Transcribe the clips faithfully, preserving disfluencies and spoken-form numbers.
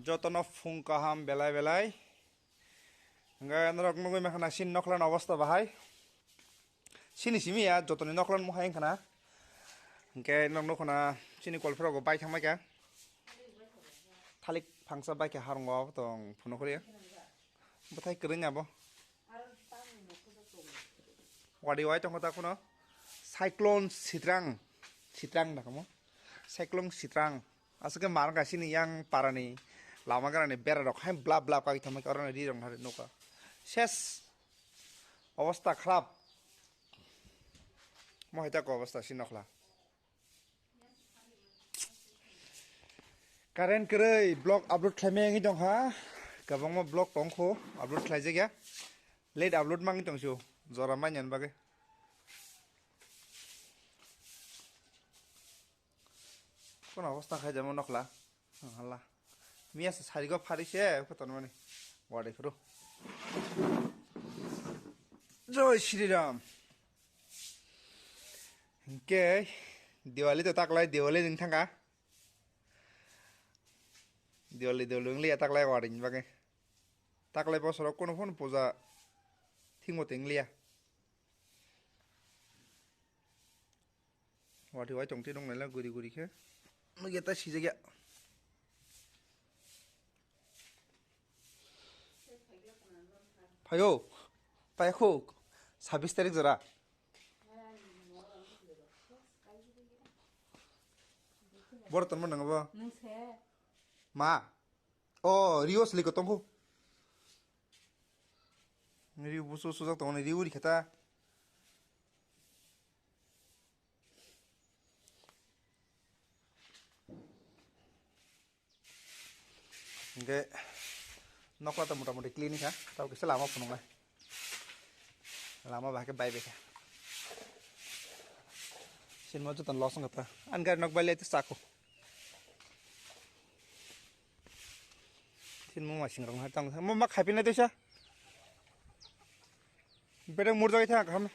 Jotono phung kaham belai belai. Hingke norok nugui mankha na chini nokhlani obostha bahai. Chini simi ya jotoni nokhlani mohai wngkha na. Hingke norok nukha na chini kolphirok bai thangbai kha. Thalik phangsa bai kha harwngo tong phunukhuria. Bwthai kwrwini abo. Wadi wai tongkha ta kheno. Cyclone Sitrang. Sitrang da kamo. Cyclone Sitrang. Aswk khe mar wngkha chini yang parani lama ganani berarok hai blap blap kagwi thangma khe oro rirok nari nukha. Ses. Obostha kharap. Mohai ta ko obostha si nokhla. Current kwrwi vlog upload khlaimaya wngwi tongkha. Kwbangma vlog tongkho upload khlaijakya. Late upload mangwi tongsio jora manya ni bagwi. Kono obostha khai jamo nokhla. Hala. Miya se sarigo phari se kotor mani. Wadai phuru. Jai Shri Ram. Hingke Diwali to taklai Diwali din thangka. Diwali Diwali wng liya taklai wari ni bagwi. Taklai bosoro kono phano puja thingmo teng liya. Wati wai tong twi nong naila guri guri khe. Nugya ta sijak ya. Phayo. Paikhuk. Sabis tarik jora. Boro tonmo nang bo? Nung se. Ma. O, Rio sili ko tongkho. Rio busu sujak tongni Rio ri khata. Hingke nokla to motamoti clean kha, tabo kisa lama phunuknai. Lama bahai khe bai bai kha. Sinmo joto loss wngkha ta. Ani gari nok bai lai to chakho. Sinmo ma singrok hai tang. Mo ma khaipinai to sa. Bedek murjagwi thang kaham.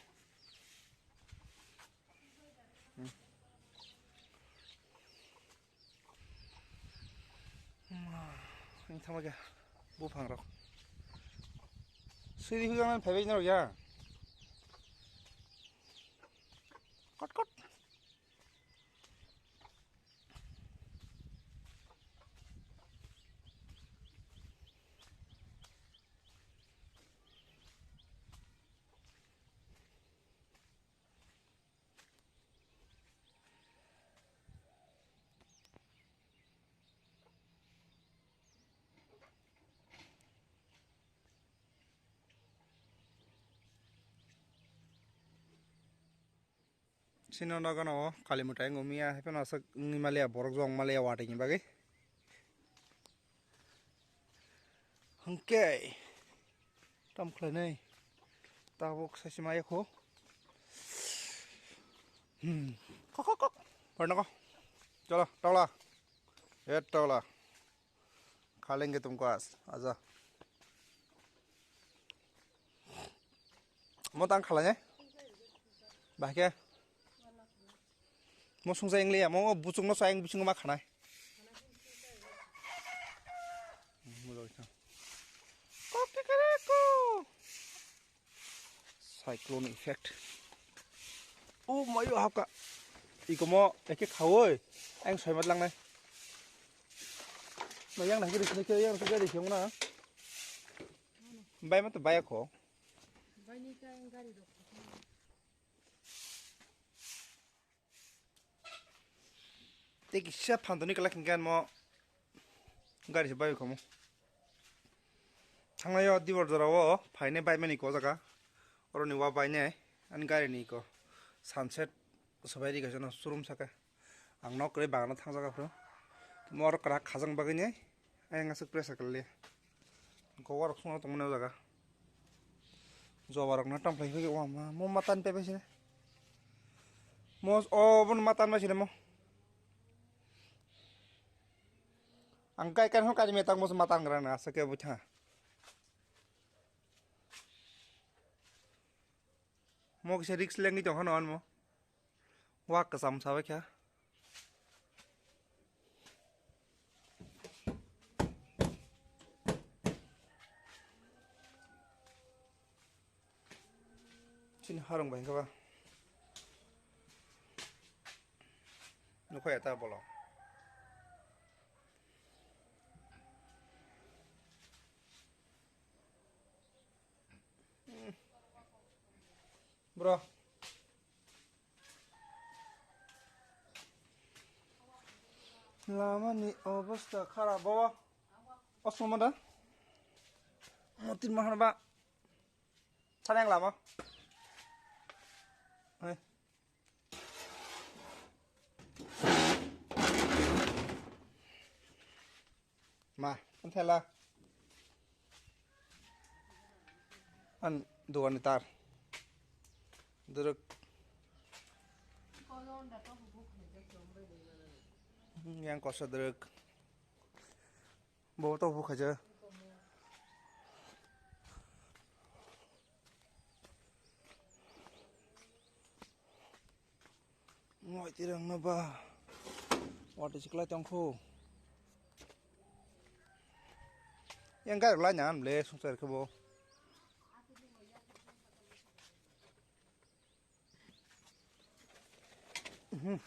Wng thangma khe buphang rok. Siri hwjang nang phaibai norok ya. Kot kot. Chini nogo no kali mwtai wngwi manya, haiphano aswk wngwi maliya, borok jong maliya watwi ni bagwi. Hwnkhe, tamo khlainai? Tabuk saisi maya kho. Hmm. Kok, kok, kok. Pernah kok. Cholo, tola. Eh, tola. Khalenge tumko as. Aja. Mo tang khalai ne? Bahke. Mo sungsa ingle ya, mo buchung no sa ing bisingo ma khanai. Cyclone effect. O mayo hapka. Iko mo eke khawoi. Ang soi mat langnai. Ma yang nai kiri sini kiri yang sini kiri sini na. Bai ma to bai ko. Bai ni ka gari rok. Tei kisa phandoni kwlai hwnkhe anmo gari se bai khamu. Thangnai o dibor jora o phainai bai mani ko jaga. Oroni wa bainai ani gari ni ko sunset swbai ri kaisa no showroom saka. Ang nok kwrwi bagano thangjaga phuru. Mo oro kwrak khajang bagwi nai. Ayang aswk pressure kwlai. Gowa rok songno tongmani o jaga. Joba rok no tongphlai phai o ama mo matan pepe sini. Mo o bono matan bai sini mo. Ang kai kan ho kari metang mo matan gra na aswk ke butha. Mo kisa risk lengwi tong hano anmo. Wak kwcham sabai kha. Ini harung bai kaba. Nukho ya ta bolo. Bro. Lama ni obostha kharap bo. Osmo da. Motin mahar ba. Sanang lama. Hai. Ma, anthela. An duani tar. Duruk. Yang kosa duruk. Bo to bu khaja. Ngoi tirang na ba. Wati siklai tongkhu. Yang gari lai nyan ble sungsar khe bo. Mhm.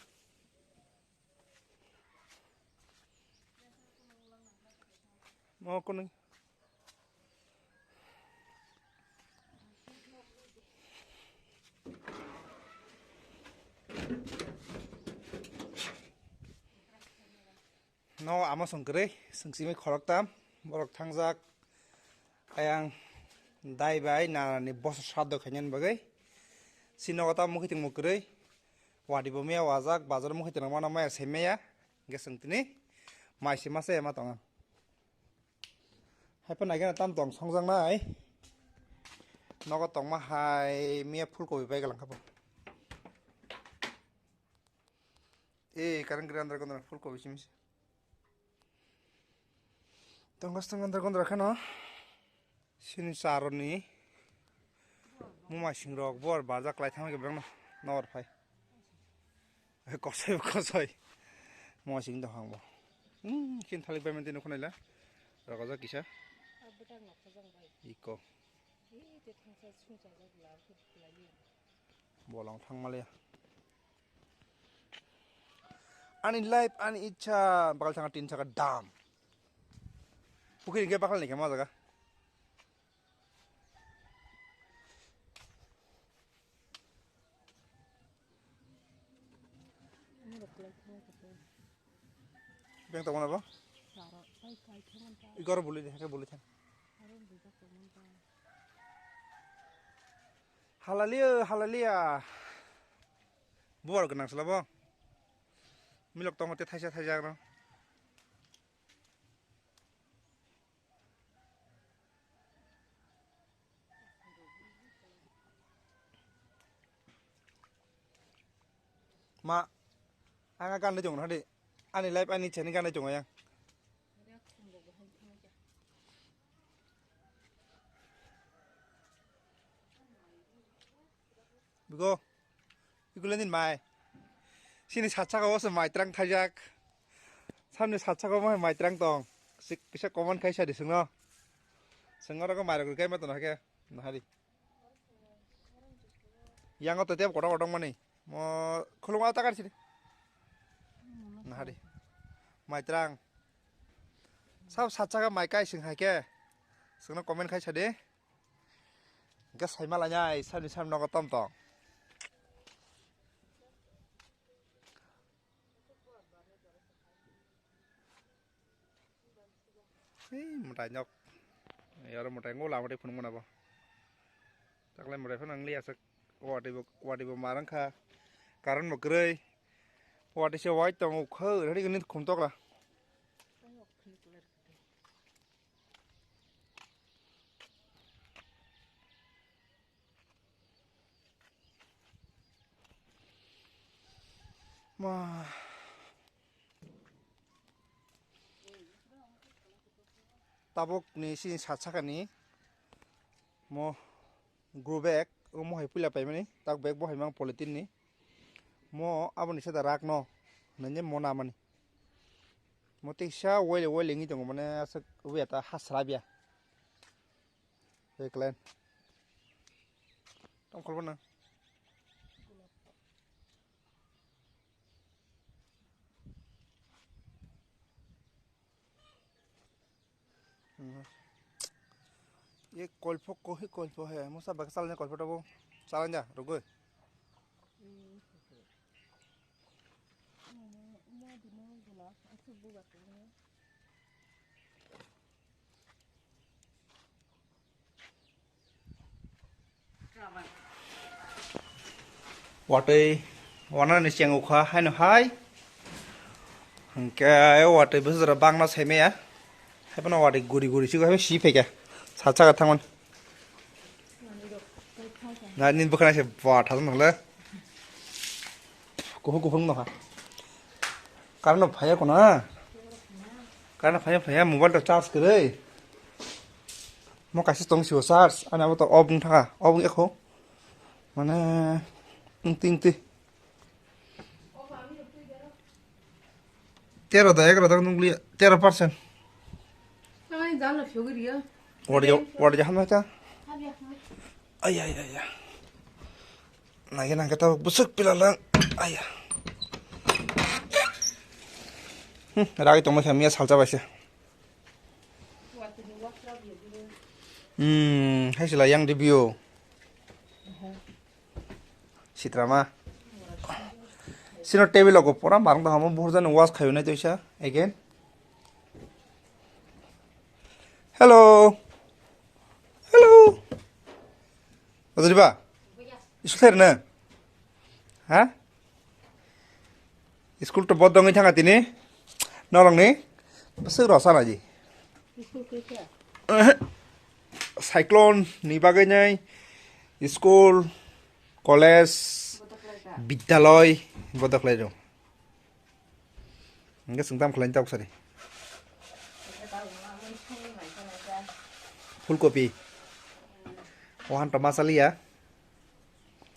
Mo kunung. No ama song kwrwi, song simi khoroktam, borok thangjak, ayang dai bai narani boso sado khainani bagwi. Si nogo ta mukhi tongmo kwrwi, wadi bo miya wajak, bazar mukhi tongma no maya se maya, hwnkhe song tini mai se masa ema tongo. Hai phano naikhe tam tong songjaknai, nogo tongma hai miya phulkobi bai galang kha bo. E, current gri andar gondra full kobi simi se. Tong gas tong andar gondra khano. Sini charoni. Muma singrok bor barjak lai thangwi bang nor phai. Kosoi kosoi. Muma sing dohang bo. Hmm, kin thalik bai mantino khonai la. Rokajak kisa. Iko. Bolong thangmaliya. Ani life, ani ichha, bakal thanga tin saka dam. Pukiri hwnkhe bakal ni khe ma jaga. Beng tongmani bo? Igor buli de, hake buli thang. Halaliya, halaliya. Buar gwnang sala bo. Milok tongo te thaisa thaisa no. Ma, ang a gandai tongo hadi. Ani life ani chani gandai tongo yang. Bigo, ikulenin mai. Sini satsaka o se mai trang thaijak. Samni satsaka o mai mai trang tong. Sik kisa comment khai sadi singno. Singno rogo mai rok kai ma tono hake. Nahari. Yang o tete kotor kotor mani. Mo khulung a takar sini. Nahari. Mai trang. Sab satsaka mai kai sing hai ke. Singno comment khai sadi. Hingke saima lainai, sani sam nogo tom tong. Hei, mwtai nok. Yaro mwtai ngo lama tei phunuk mano bo. Taklai mwtai phano wng liya sak. Watwi bo, watwi bo mar wngkha. Current bo kwrwi. Watwi se wai tongo, khw, ready gwnwi khum tokla. Ma. Tabuk ni sini sat saka ni mo grow bag, o mo hai puila paimani, tak bag bo hai mang polythene ni. Mo aboni sada rak no, nani mo namani. Mo teisa oil, oil wngwi tongo, mane aswk wngya ta ha swrapya. Eklen. Tong khol bono. Ye kolpo kohi kolpo he. Musa bak salne kolpo tabo. Salanja, rugoi. Watwi wanani cheng ukha haino hai. Hwnkhe watwi bwsajora bangno saimaya. Haiphano watwi guri guri sigo hai si phaikha. Sa chaka thangmani. Na nini bwkhana se ba thajak nang le. Kuphung kuphung nokha. Karno phaya kono. Karno phaya phaya mobile to charge kwrwi. Mo kaisa tong sibo charge. Ani abo to off wng thangkha. Off wng ekho. Mane wng twi wng twi. Tero da, egaroh da nukliya, tero percent. Tamani jalo phiyogwi riyo. Wadi, wadi jahan na cha? Abi, abi. Ay, ay, ay, ay. Nage nage ta busuk pilalang. Ay. Hmm, ragi tongma kha miya salcha baise. Hmm, hai sila yang review. Sitrama. Sino table ko pora marang da hamo buhur jani wash khayo nai toisa again. Hello. Hello. Adriba. Isu khair na? Ha? School to bodongwi thanga tini. Norongni. Bwswk rw sana di. School kisa? Cyclone ni bagwi nai school, college, bidyaloi bodoklai rw. Hingke sengtam khlai tok sari. Full copy. Wahan to masaliya.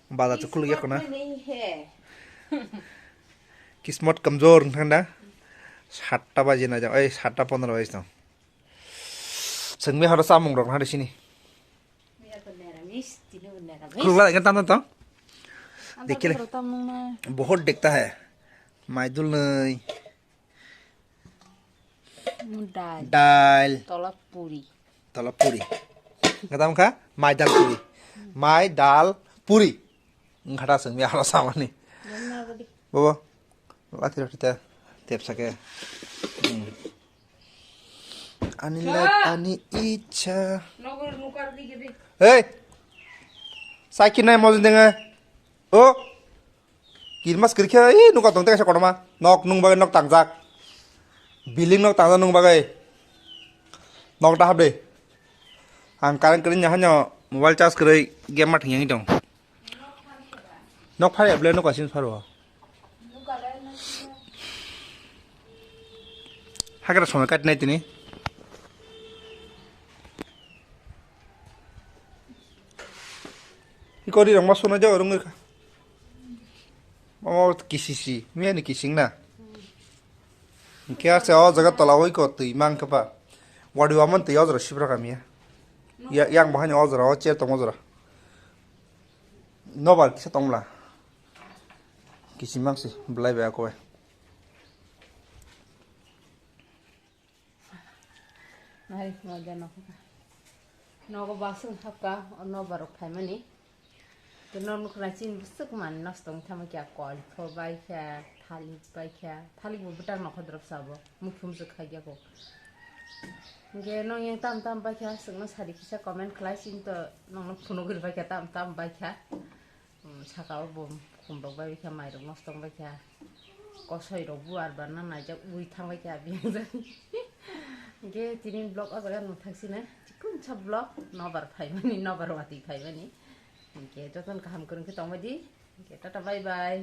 Bazar to khuluk yakho na. Kismat nahi hai. Kismat kamjor wngkha na. Satta baji na jang, oi, satta pondro baji tong. Sengmi haro samung rok na sini. Mera to neramis, tini bo neramis. Khuluk la, tam tam tong. Anta Dekhe le. Khuluk tam nung na. Bahut dekhta hai. Maidul nai. Dal. Dal. Tola puri. Tola puri. Gadam kha? Mai dal puri. Mai dal puri. Nggada sengmi alo samani. Bobo. Lati roti ta. Tep sake. Hmm. Ani lak ani icha. Hey. Saiki nai mojin denga. O. Kirmas kirkhe, ih, nuka tong teka kotorma. Nok nung bagai nok tangjak. Building nok tangjak nung bagai. Nok da habde. Ang current kwrwi nya hanyo mobile charge kwrwi game ma thwngya tong. Nok phari able nuka sin pharo. Hakra somoi kat nai tini. Ikori rong ma sona jaw rong ka. Omo kisisi, miya ni kising na. Hingke ase o jaga tola oi ko twi mang khe ba. Wadi wa man twi o jora sibra ka miya. Ya, yang bahai ni o jora, o chair tong o jora. Nobar kisa tong bla. Kising mang si, belai bai ako bai. Nari moja nokha. Nogo basing hapka, o nobar rok phaimani. Ke nor nukha na chini bwswk manwi nosto wngwi thangma kya kol pho bai kha, thalik bai kha, thalik bo bwtang nokha drop sabo, mukhum se khai kya ko. Hingke nong yang tam tam bai kha, swkno sadi kisa comment khlai chini to nongno phunugwi bai kha tam tam bai kha. Hmm, saka o bo khum rok bai kha, mai rok nosto wng bai kha, kosoi rok buar barna naijak ui thang bai kha biyang jani. Hingke tini vlog o jaga nung thang sina, chikon sa vlog, nobar phaimani, nobar watwi phaimani. Hingke jotono kaham kwrwng khe tong bai di. Hingke tata bye bye.